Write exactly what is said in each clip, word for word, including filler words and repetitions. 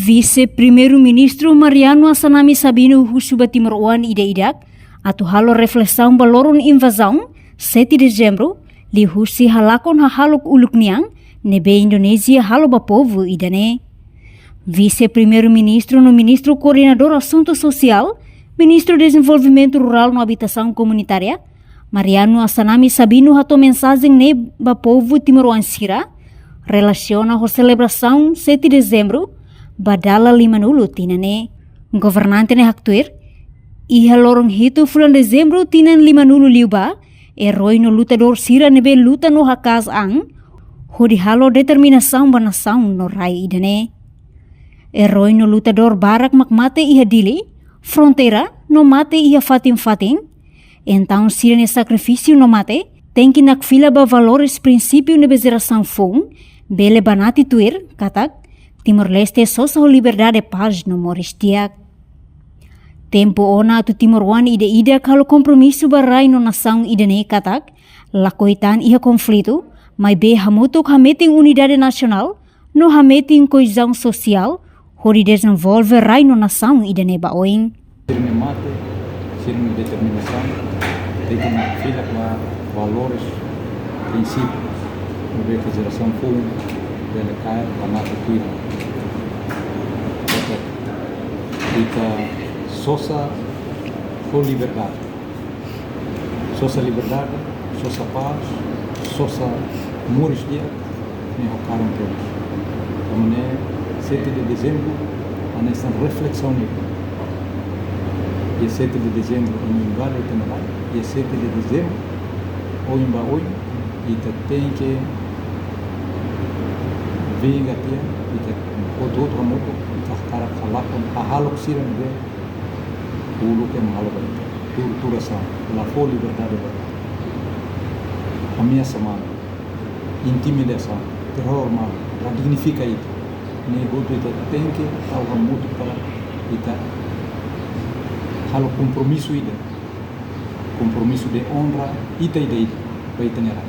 Vise-Primeiru-Ministru Mariano Assanami Sabino husu ba timoroan ida-idak atu halo reflesaun ba loron invazaun sete Dezembru, liuhusi halakon hahalok uluk nian ne'ebé Indonézia halo ba povu ida-ne'e. Vise-Primeiru-Ministru no Ministru Koordenadór Asuntu Sosiál, Ministru Dezenvolvimentu Rurál no Abitasaun Komunitária, Mariano Assanami Sabino hato'o mensajen ne'e ba povu timoroan sira, relasiona ho selebrasaun sete Dezembru, ba dala limanulu tinan ne'e. Governante ne'e haktuir, iha loron hitu fulan Dezembru tinan limanulu liubá, eroi no lutadór sira ne'ebé luta no haka'as an, hodi halo determinasaun ba nasaun no rai ida-ne'e. Eroi no lutadór barak mak mate iha Dili, fronteira, no mate iha fatin-fatin. Entaun sira-nia sakrifísiu no mate tenke nakfila ba valores, prinsípiu ne'ebé jerasaun foun bele banati tuir, katak Timor-Leste sosa ho liberdade, pás no moris di'ak. Tempu ona atu timoroan ida-idak halo kompromisu ba rai no nasaun ida-ne'e, katak lakohi tan iha konflitu, maibé hamutuk hametin unidade nasionál no hametin koezaun sosiál, hodi dezenvolve rai no nasaun ida-ne'e ba oin. Sira-nia mate, sira-nia determinasaun, tenke nakfila ba valores, prinsípiu ne'ebé ke jerasaun foun bele kaer ba mate tuir. Ita sosa ho liberdade. Sosa liberdade, sosa pás, sosa moris di'ak, ne'e ho karan tebes. Tanba ne'e sete de Dezembru hanesan reflesaun ne'e. Iha sete de Dezembru, ami invade ita-nia rai, iha sete de Dezembru, ohin ba oin, ita tenke vinga tiha, ita hotu-hotu hamutuk, ita hakarak halakon hahalok sira ne'ebé uluk ema halo ba ita. Torturasaun, la fó liberdade ba ita. Ameasa malu, intimidasaun, terror malu, la dignifika ita. Ne'e hotu ita tenke tau hamutuk para ita halo kompromisu ida. Kompromisu de onra ita ida-idak ba ita-nia rai.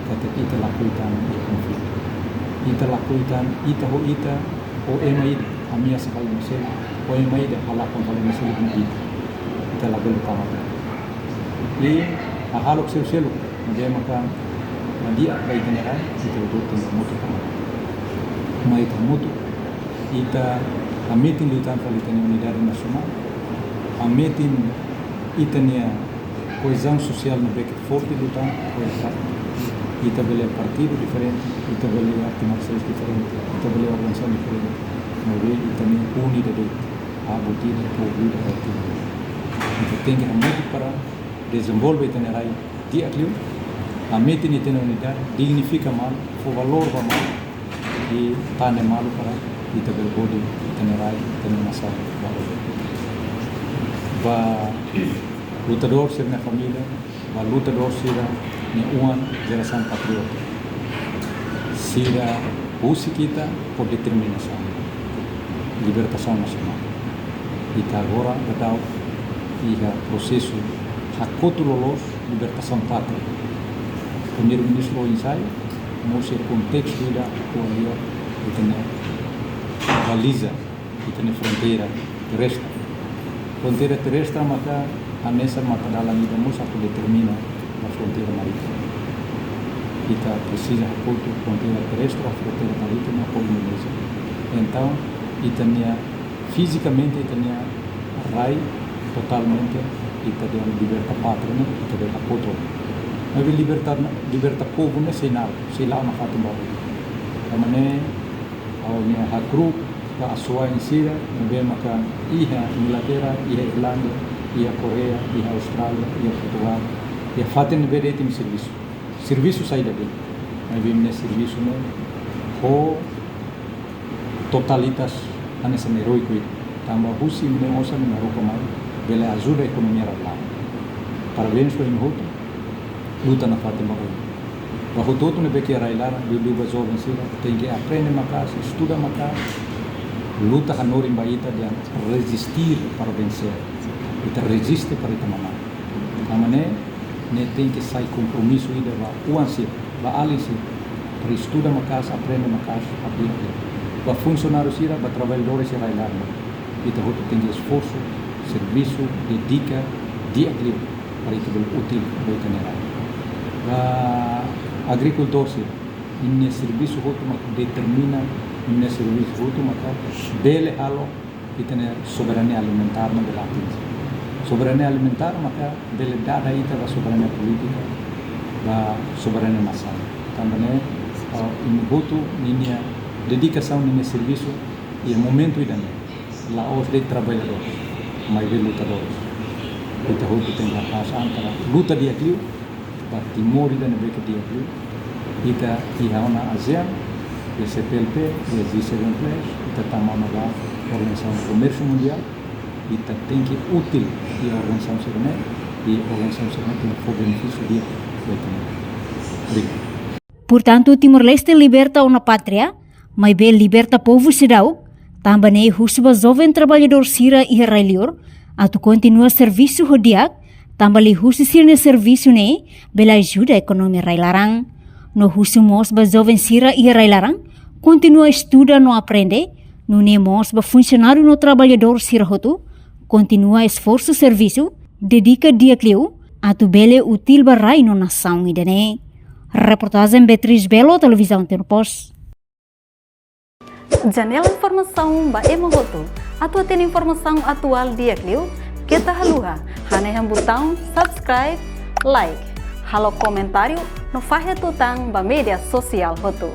Katak ita lakohi tan iha konflitu. Ita lakohi tan, ita ho ita, ho ema ida, ameasa fali ema seluk, ho ema ida halakon fali ema seluk ne'e ita. Ita labele tama tan. I hahalok seluk-seluk ne'ebé maka la di'ak ba ita-nia rai, ita hotu-hotu tenke hamutuk tama. Mai ita hamutuk, ita hametin liután fali ita-nia unidade nasionál, hametin ita-nia koezaun sosiál ne'ebé ke forte liután, koezaun. Ita bele partidu diferente, ita bele arte marsiais diferente, ita bele organizasaun diferente, maibé ita-nia unidade, a butir, povu ida partidu. Ita tenke hamutuk para dezenvolve ita-nia rai di'ak liu, hametin ita-nia unidade, dignifika malu, fó valór ba malu, i tane malu para ita bele hodi ita-nia rai, ita-nia nasaun. Ba lutadór sira-nia família, ba lutadór sira-nia oan, jerasaun patriota. Sira husik ita ho determinasaun. Libertasaun nasionál. Ita agora daudaun iha prosesu hakotu loloos libertasaun pátria. Primeiru-Ministru ohin sai, mós iha kontestu ida atuál, ita-nia baliza, ita-nia fronteira terrestre. Fronteira terrestre maka hanesan matadalan ida mós atu determina ba fronteira marítima. Ita presiza hakotu fronteira terrestre, fronteira marítima ho Indonézia. Entaun, ita-nia, fizikamente ita-nia rai totalmente ita dehan liberta pátria ne'e, ita dehan hakotu. Maibé liberta, liberta povu ne'e sei na'ok, sei la'o nafatin ba oin. Tanba ne'e, ha'u-nia hakru'uk ba asuwa'in sira ne'ebé maka iha Inglaterra, iha Irlanda, iha Koreia, iha Austrália, iha Portugál, iha fatin ne'ebé de'it imi servisu. Servisu saida de'it, maibé imi-nia servisu ne'e ho totalitas hanesan eróiku ida. Tanba husi imi-nia osan imi haruka mai bele ajuda ekonomia rai-laran. Parabéns ba imi hotu, luta nafatin ba oin. Ba hotu-hotu ne'ebé ke iha rai-laran, liuliu ba joven sira, tenke aprende maka'as, estuda maka'as, luta hanorin ba ita dehan resistir para vencer. Ita reziste para ita manán. Tanba ne'e, ne'e tenke sai kompromisu ida ba oan sira, ba alin sira, para estuda maka'as, aprende maka'as, aprende. Ba funsionáriu sira, ba traballadór sira rai-laran, ita hotu tenke esforsu, servisu, dedika di'ak liu para ita bele útil ba ita-nia rai. Ba agrikultór sira, nia servisu hotu mak determina, nia servisu hotu mak bele halo ita-nia soberania alimentár ne'e bele atinje. Soberania alimentár maka bele dada ita ba soberania polítika, ba soberania nasaun. Tanba ne'e, ah, imi hotu ninia dedikasaun, ninia servisu iha momentu ida-ne'e la'ós de'it traballadór, maibé lutadór. Ita hotu tenke hakaas an para luta di'ak liu ba Timor ida ne'ebé ke di'ak liu. Ita iha ona ASEAN, iha CPLP, iha G seven plus, ita tama ona ba Organizasaun Komérsiu Mundiál, ita tenke útil iha organizasaun sira-ne'e, i organizasaun sira-ne'e tenke fó benefísiu di'ak ba ita. Obrigadu. Portantu, Timor-Leste liberta ona pátria, maibé liberta povu seidauk, tanba ne'e husu ba joven traballadór sira iha rai-liur atu kontinua servisu ho di'ak, tanba liuhusi sira-nia servisu ne'e bele ajuda ekonomia rai-laran. No husu mós ba joven sira iha rai-laran kontinua estuda no aprende, nune'e mós ba funsionáriu no traballadór sira hotu kontinua esforsu servisu, dedika di'ak liu atu bele útil ba rai no nasaun ida-ne'e. Reportajen Beatriz Belo, Televizaun Timor Post. Janela informasaun ba ema hotu. Atu hatene informasaun atuál di'ak liu, keta haluha hanehan butaun subscribe, like, halo komentáriu no fahe tutan ba média sosiál hotu.